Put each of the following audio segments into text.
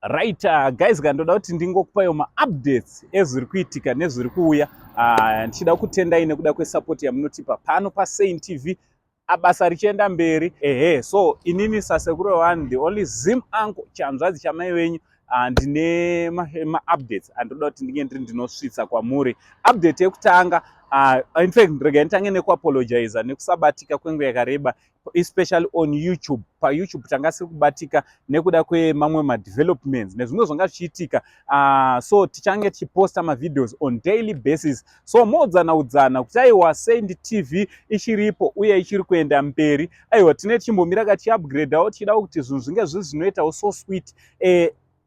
Right, guys, kandoda kuti ndingokupaiwo maupdates ezviri kuitika nezviri kuuya. Ndichida kutendai nekuda kwesupport yamunotipa pano paSaint TV, abasa richienda mberi. Ehe, so inini sasekuru one, the only Zim uncle, chanzvadzi chamai venyu, ndine maupdates andoda kuti ndinge ndiri ndinosvitsa kwamuri. Update yekutanga, in fact, regai nditange nekuapologiza nekusabatika kwenguva yakareba, especially on YouTube. PaYouTube tanga siri kubatika nekuda kwemamwe madevelopments nezvimwe zvanga zvichiitika. So tichange tichiposta mavideos on daily basis, so moudzana udzana kuti aiwa, Saint TV ichiripo uye ichiri kuenda mberi. Aiwa, tine tichimbomira katiupgradeawo, tichida kuti zvinhu zvinge zviri zvinoitawo so sweet.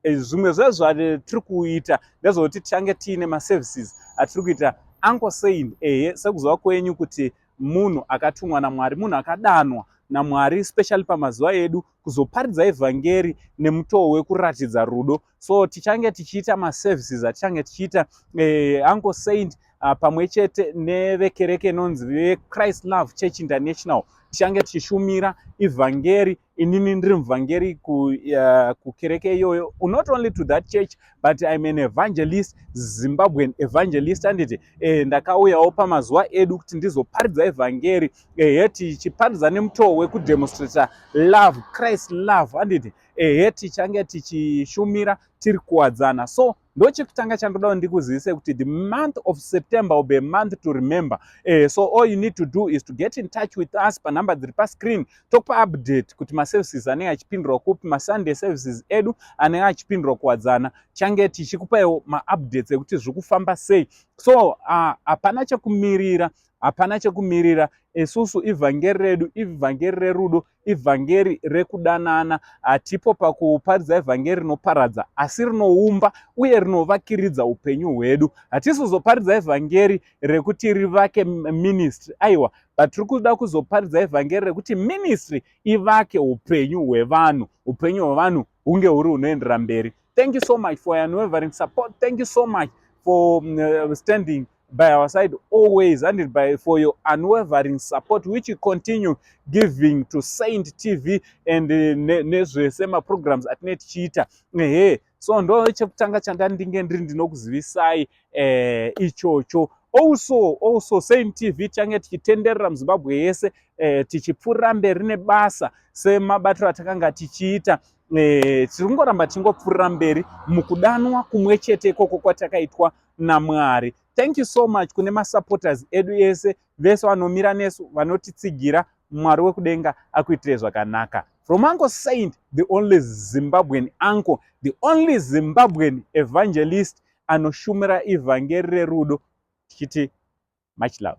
Zvimwe zvezvatiri kuita ndezvekuti tichange tiine maservices atiri kuita. Uncle Saint, ehe, sekuziva kwenyu kuti munhu akatumwa naMwari, munhu akadanwa naMwari, especially pamazuva edu, kuzoparidza evhangeri nemutoo wekuratidza rudo. So tichange tichiita maservices atichange tichiita, Uncle Saint pamwe chete nevekereke inonzi veChrist Love Church International. Tichange tichishumira ivhangeri. Inini ndiri muvhangeri kukereke iyoyo, not only to that church, but I'm an evangelist, Zimbabwean evangelist, anditi? Ndakauyawo pamazuva edu kuti ndizoparidza evhangeri, ehe, tichiparidza nemutoo wekudemonstrata love, Christ love, anditi? Ehe, tichange tichishumira tiri kuwadzana. So ndochekutanga chandoda kuti ndikuzivise kuti the month of September will be a month to remember. So all you need to do is to get in touch with us panhamba dziri pascreen, tokupa update kuti maservices anenge achipindurwa kupi, maSunday services edu anenge achipindurwa kuwadzana. Change tichikupaiwo maupdates ekuti zviri kufamba sei. So hapana chekumirira, hapana chekumirira. Isusu ivhangeri redu ivhangeri rerudo, ivhangeri rekudanana. Hatipo pakuparidza ivhangeri rinoparadza, asi rinoumba uye rinovakiridza upenyu hwedu. Hatisi kuzoparidza ivhangeri rekuti rivake ministry, aiwa, but tiri kuda kuzoparidza ivhangeri rekuti ministry ivake upenyu hwevanhu, upenyu hwevanhu hunge huri hunoendera mberi. Thank you so much for your unwavering support. Thank you so much for standing by our side always and for your unwavering support, which you continue giving to Saint TV and nezvese maprograms atinee tichiita. Ehe, so ndo chekutanga chandandinge ndiri ndinokuzivisai ichocho. Also Saint TV tichange tichitenderera muZimbabwe yese, tichipfuurira mberi nebasa semabatiro atakanga tichiita. Tiri kungoramba tichingopfuurira mberi mukudanwa kumwe chete ikoko kwatakaitwa naMwari. Thank you so much kune masupporters edu ese, vese vanomira nesu, vanotitsigira. Mwari wekudenga akuitire zvakanaka. From Uncle Saint, the only Zimbabwean uncle, the only Zimbabwean evangelist anoshumira ivhangeri rerudo, tichiti much love.